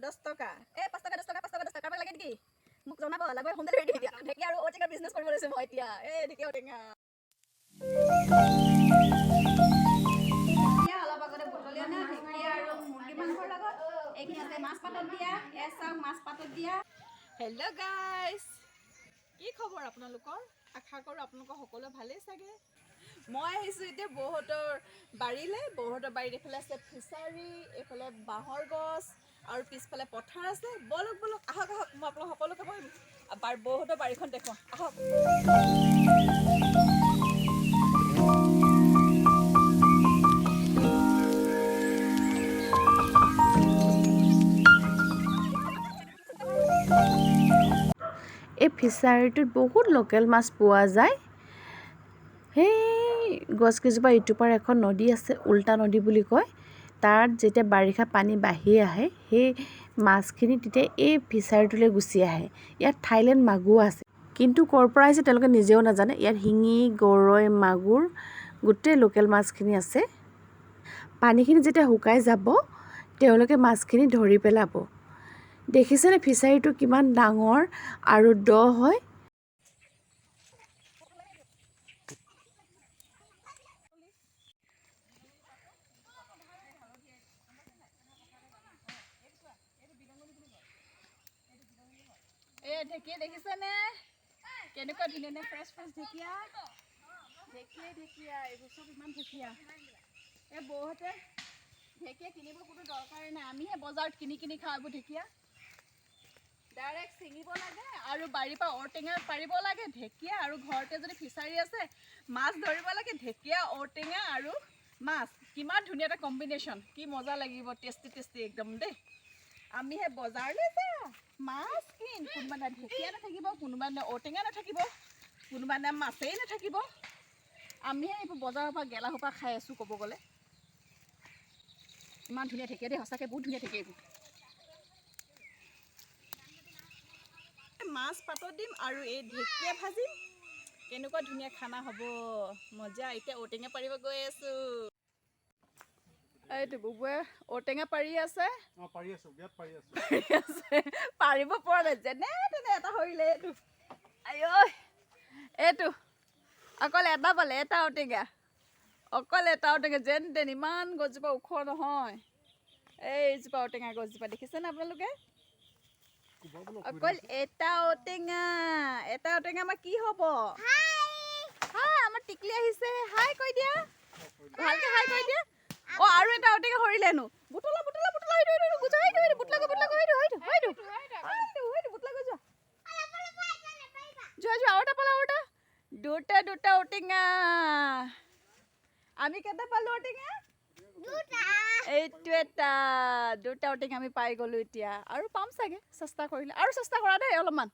10 টকা। এই 5 টকা, 10 টকা, 5 টকা, 10 টকা। কাৰোবাক লাগে নেকি মোক জনাব। লাগে হোম ডেলিভাৰী দিম। এতিয়া ঢেকীয়া আৰু ঔটেঙাৰ বিজনেছ কৰিব লৈছোঁ মই এতিয়া। এই ঢেকীয়া, ঔটেঙা। এতিয়া অলপ আগতে বুটলি অনা ঢেকীয়া আৰু মুৰ্গী মাংসৰ লগত এইখিনি আছে মাছ পাতত দিয়া। এ চাওক, মাছ পাতত দিয়া। হেল্ল' গাইজ, কি খবৰ আপোনালোকৰ? আশা কৰোঁ আপোনালোকৰ সকলোৱে ভালেই চাগে। মই আহিছোঁ এতিয়া বৌহঁতৰ বাৰীলৈ। বৌহঁতৰ বাৰীত এইফালে আছে ফিচাৰী, এইফালে বাঁহৰ গছ আৰু পিছফালে পথাৰ আছে। ব'লক ব'লক, আহক আহক, মই আপোনালোক সকলোকে মই বৌহঁতৰ বাৰীখন দেখুৱাওঁ, আহক। এই ফিচাৰীটোত বহুত লোকেল মাছ পোৱা যায়। সেই গছকেইজোপা ইটোৰ পাৰ এখন নদী আছে, উল্টা নদী বুলি কয়। তাত যেতিয়া বাৰিষা পানী বাঢ়ি আহে, সেই মাছখিনি তেতিয়া এই ফিচাৰীটোলৈ গুচি আহে। ইয়াত থাইলেণ্ড মাগুৰ আছে, কিন্তু ক'ৰ পৰা আহিছে তেওঁলোকে নিজেও নাজানে। ইয়াত শিঙি, গৰৈ, মাগুৰ, গোটেই লোকেল মাছখিনি আছে। পানীখিনি যেতিয়া শুকাই যাব, তেওঁলোকে মাছখিনি ধৰি পেলাব। দেখিছেনে ফিচাৰীটো কিমান ডাঙৰ আৰু দ হয়? এই ঢেকীয়া দেখিছেনে, কেনেকুৱা ধুনীয়া ধুনীয়া ফ্ৰেছ ফ্ৰেছ ঢেকীয়া। ঢেকীয়াই ঢেকীয়া, এইবোৰ চব ইমান ঢেকীয়া। এই বৌহঁতে ঢেকীয়া কিনিব কোনো দৰকাৰেই নাই। আমিহে বজাৰত কিনি কিনি খাওঁ। এইবোৰ ঢেকীয়া ডাইৰেক্ট ছিঙিব লাগে আৰু বাৰীৰ পৰা ঔটেঙা পাৰিব লাগে, ঢেকীয়া আৰু ঘৰতে যদি ফিচাৰী আছে, মাছ ধৰিব লাগে। ঢেকীয়া, ঔটেঙা আৰু মাছ, কিমান ধুনীয়া এটা কম্বিনেশ্যন! কি মজা লাগিব, টেষ্টি টেষ্টি একদম দেই। আমিহে বজাৰলৈ যা, মাছ কিন, কোনোবা দিনা ঢেকীয়া নাথাকিব, কোনোবা দিনা ঔটেঙা নাথাকিব, কোনোবা দিনা মাছেই নাথাকিব। আমিহে এইবোৰ বজাৰৰ পৰা গেলা সোপা খাই আছোঁ ক'ব গ'লে। ইমান ধুনীয়া ঢেকীয়া দেই, সঁচাকৈ বহুত ধুনীয়া ঢেকীয়া এইবোৰ। মাছ পাতত দিম আৰু এই ঢেকীয়া ভাজিম। কেনেকুৱা ধুনীয়া খানা হ'ব, মজা। এতিয়া ঔটেঙা পাৰিব গৈ আছোঁ। এইটো বুবুৱে ঔটেঙা পাৰি আছে। অঁ, পাৰি আছোঁ, বিৰাট পাৰি আছোঁ। পাৰি আছে, পাৰিব পৰা নাই, যেনে তেনে এটা সৰিলে। এইটো আঐ, এইটো অকল এটা পালে, এটা ঔটেঙা, অকল এটা ঔটেঙা যেন তেন। ইমান গছজোপা ওখ নহয়। এইজোপা ঔটেঙা গছজোপা দেখিছেনে আপোনালোকে? কোবাবলৈ অসুবিধা অকল হৈছে। এটা ঔটেঙা, এটা ঔটেঙা আমাৰ কি হ'ব? হাই, আমাৰ টিকলি আহিছে। হাই কৈ দিয়া, ভালকে হাই কৈ দিয়া। অ, আৰু এটা ঔটেঙা সৰিলে হেনো। বুটলা, বুটলা, বুটলা। সেইটো, সেইটো, সেইটো, সেইটো, সেইটো, বুটলা গৈ, বুটলা গৈ। সেইটো, সেইটো, সেইটো, সেইটো, সেইটো, বুটলা গৈ। যোৱা যোৱা যোৱা। আৰু এটা পালা, আৰু এটা, দুটা, দুটা ঔটেঙা। আমি কেইটা পালো ঔটেঙা? এইটো এটা, দুটা ঔটেঙা আমি পাই গ'লো। এতিয়া আৰু পাম চাগে চেষ্টা কৰিলে। আৰু চেষ্টা কৰা দেই অলপমান।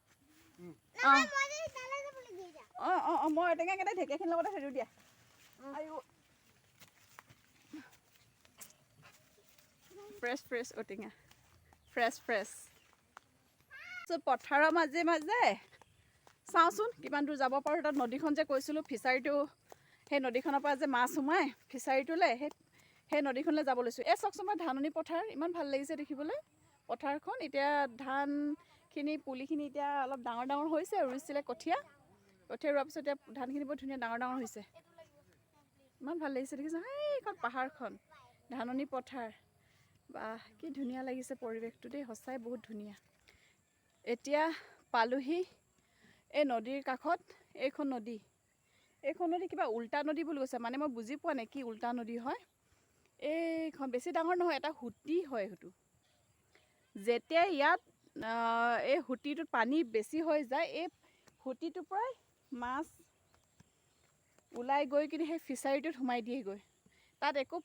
অঁ অঁ অঁ মই ঔটেঙা কেইটা ঢেকীয়াখিনিৰ লগতে থৈ দিওঁ দিয়া। আইঅ, ফ্ৰেছ ফ্ৰেছ ঔটেঙা, ফ্ৰেছ ফ্ৰেছ। পথাৰৰ মাজে মাজে চাওঁচোন কিমান দূৰ যাব পাৰোঁ। তাত নদীখন যে কৈছিলোঁ, ফিচাৰীটো, সেই নদীখনৰ পৰা যে মাছ সোমায় ফিচাৰীটোলৈ, সেই নদীখনলৈ যাব লৈছোঁ। এই চাওকচোন, মই ধাননি পথাৰ, ইমান ভাল লাগিছে দেখিবলৈ পথাৰখন। এতিয়া ধানখিনি, পুলিখিনি এতিয়া অলপ ডাঙৰ ডাঙৰ হৈছে। ৰুইছিলে কঠীয়া, কঠীয়া ৰোৱাৰ পিছত এতিয়া ধানখিনি বৰ ধুনীয়া ডাঙৰ ডাঙৰ হৈছে। ইমান ভাল লাগিছে দেখিছে। সেইখন পাহাৰখন, ধাননি পথাৰ, বাহ, কি ধুনীয়া লাগিছে পৰিৱেশটো দেই, সঁচাই বহুত ধুনীয়া। এতিয়া পালোহি এই নদীৰ কাষত। এইখন নদী, এইখন নদী কিবা উল্টা নদী বুলি কৈছে। মানে মই বুজি পোৱা নাই কি উল্টা নদী হয়। এইখন বেছি ডাঙৰ নহয়, এটা সুঁতি হয়। সেইটো যেতিয়া ইয়াত এই সুঁতিটোত পানী বেছি হৈ যায়, এই সুঁতিটোৰ পৰাই মাছ ওলাই গৈ কিনে সেই ফিচাৰীটোত সোমাই দিয়েগৈ। তাত একো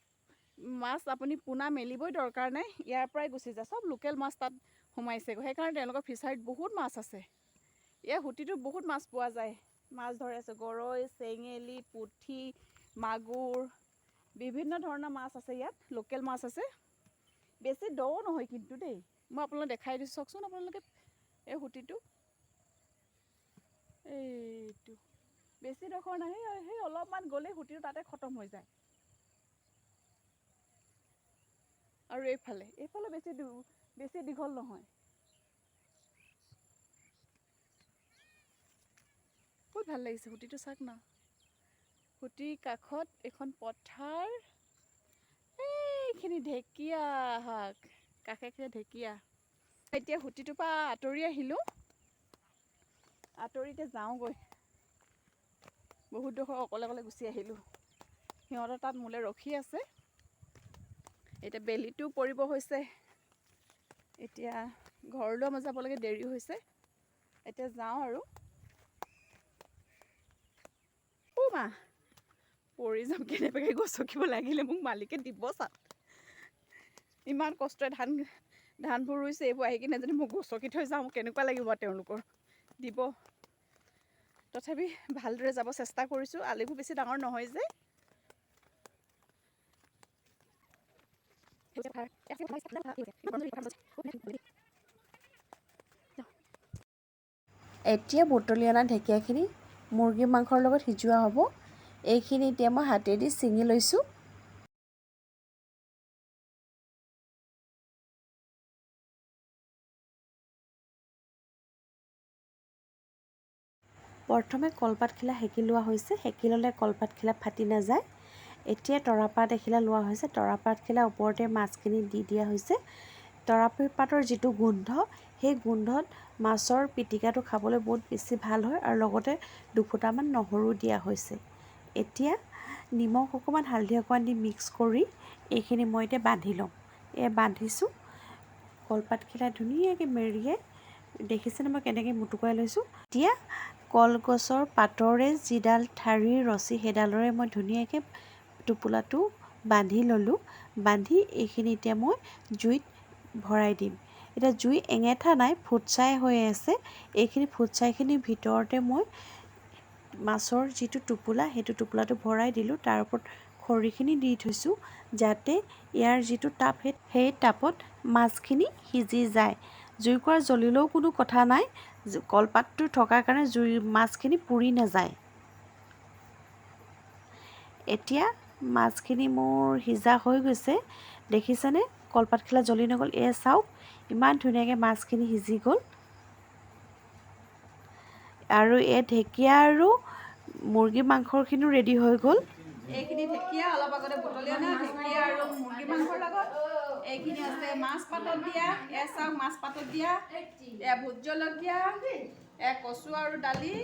মাছ আপুনি পোনা মেলিবই দৰকাৰ নাই, ইয়াৰ পৰাই গুচি যায়। চব লোকেল মাছ তাত সোমাইছেগৈ। সেইকাৰণে তেওঁলোকৰ ফিচাৰীত বহুত মাছ আছে। ইয়াৰ সুঁতিটোত বহুত মাছ পোৱা যায়। মাছ ধৰে আছে, গৰৈ, চেঙেলী, পুঠি, মাগুৰ, বিভিন্ন ধৰণৰ মাছ আছে ইয়াত, লোকেল মাছ আছে। বেছি দও নহয় কিন্তু দেই। মই আপোনালোক দেখাই দিছোঁ, চাওকচোন আপোনালোকে এই সুঁতিটো। এইটো বেছি ডোখৰ নাই, সেই অলপমান গ'লেই সুঁতিটো তাতে খতম হৈ যায়। আৰু এইফালে এইফালে বেছি দীঘল নহয়। বহুত ভাল লাগিছে সুঁতিটো চাওক না। সুঁতিৰ কাষত এখন পথাৰ, এইখিনি ঢেকীয়া শাক, কাষে কাষে ঢেকীয়া। এতিয়া সুঁতিটোৰ পৰা আঁতৰি আহিলোঁ, আঁতৰি এতিয়া যাওঁগৈ। বহুত ডোখৰ অকলে অকলে গুচি আহিলোঁ, সিহঁতৰ তাত মোলৈ ৰখি আছে। এতিয়া বেলিটোও পৰিব হৈছে, এতিয়া ঘৰলৈ মই যাব লাগে, দেৰি হৈছে, এতিয়া যাওঁ আৰু। অ' মা, পৰি যাম কেনেবাকৈ গছকিব লাগিলে মোক মালিকে দিব চাত। ইমান কষ্টৰে ধানবোৰ ৰুইছে, এইবোৰ আহি কিনে যদি মই গছকি থৈ যাওঁ কেনেকুৱা লাগিব তেওঁলোকৰ, দিব। তথাপি ভালদৰে যাব চেষ্টা কৰিছোঁ, আলিবোৰ বেছি ডাঙৰ নহয় যে। এতিয়া বুটলি অনা ঢেকীয়াখিনি মুৰ্গী মাংসৰ লগত সিজোৱা হ'ব। এইখিনি এতিয়া মই হাতেদি ছিঙি লৈছোঁ। প্ৰথমে কলপাতখিলা সেকি লোৱা হৈছে, সেকি ল'লে কলপাতখিলা ফাটি নাযায়। এতিয়া তৰাপাত এখিলা লোৱা হৈছে, তৰাপাতখিলা ওপৰতে মাছখিনি দি দিয়া হৈছে। তৰাপাতৰ যিটো গোন্ধ, সেই গোন্ধত মাছৰ পিটিকাটো খাবলৈ বহুত বেছি ভাল হয় আৰু লগতে দুফুটামান নহৰু দিয়া হৈছে। এতিয়া নিমখ অকণমান হালধি অকণমান দি মিক্স কৰি এইখিনি মই এতিয়া বান্ধি ল'ম। এয়া বান্ধিছোঁ, কলপাতখিলা ধুনীয়াকৈ মেৰিয়াই দেখিছেনে মই কেনেকৈ মুটুকাই লৈছোঁ। এতিয়া কলগছৰ পাতৰে যিডাল ঠাৰিৰ ৰছী, সেইডালৰে মই ধুনীয়াকৈ টোপোলাটো বান্ধি ল'লোঁ। বান্ধি এইখিনি এতিয়া মই জুইত ভৰাই দিম। এতিয়া জুই এঙেঠা নাই, ফুটছাই হৈ আছে। এইখিনি ফুটছাইখিনিৰ ভিতৰতে মই মাছৰ যিটো টোপোলা, সেইটো টোপোলাটো ভৰাই দিলোঁ। তাৰ ওপৰত খৰিখিনি দি থৈছোঁ, যাতে ইয়াৰ যিটো তাপ, সেই তাপত মাছখিনি সিজি যায়। জুইকুৰা জ্বলিলেও কোনো কথা নাই, কলপাতটো থকাৰ কাৰণে জুই মাছখিনি পুৰি নাযায়। এতিয়া মাছখিনি মোৰ সিজা হৈ গৈছে, দেখিছেনে কলপাতখিলা জ্বলি নগ'ল। এয়া চাওক, ইমান ধুনীয়াকৈ মাছখিনি সিজি গ'ল। আৰু এই ঢেকীয়া আৰু মুৰ্গী মাংসখিনিও ৰেডি হৈ গ'ল। এইখিনি ঢেকীয়া অলপ আগতে বুটলি অনা ঢেকীয়া আৰু মুৰ্গী মাংসৰ লগত। এইখিনি আছে মাছ পাতত দিয়া, এয়া চাওক মাছ পাতত দিয়া, এয়া ভোট জলকীয়া, এয়া কচু আৰু দালি।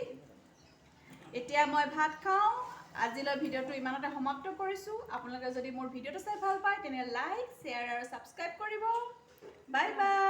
এতিয়া মই ভাত খাওঁ। আজিলৈ ভিডিঅ'টো ইমানতে সমাপ্ত কৰিছোঁ। আপোনালোকে যদি মোৰ ভিডিঅ'টো চাই ভাল পায় তেনে লাইক, শ্বেয়াৰ আৰু ছাবস্ক্ৰাইব কৰিব। Bye bye.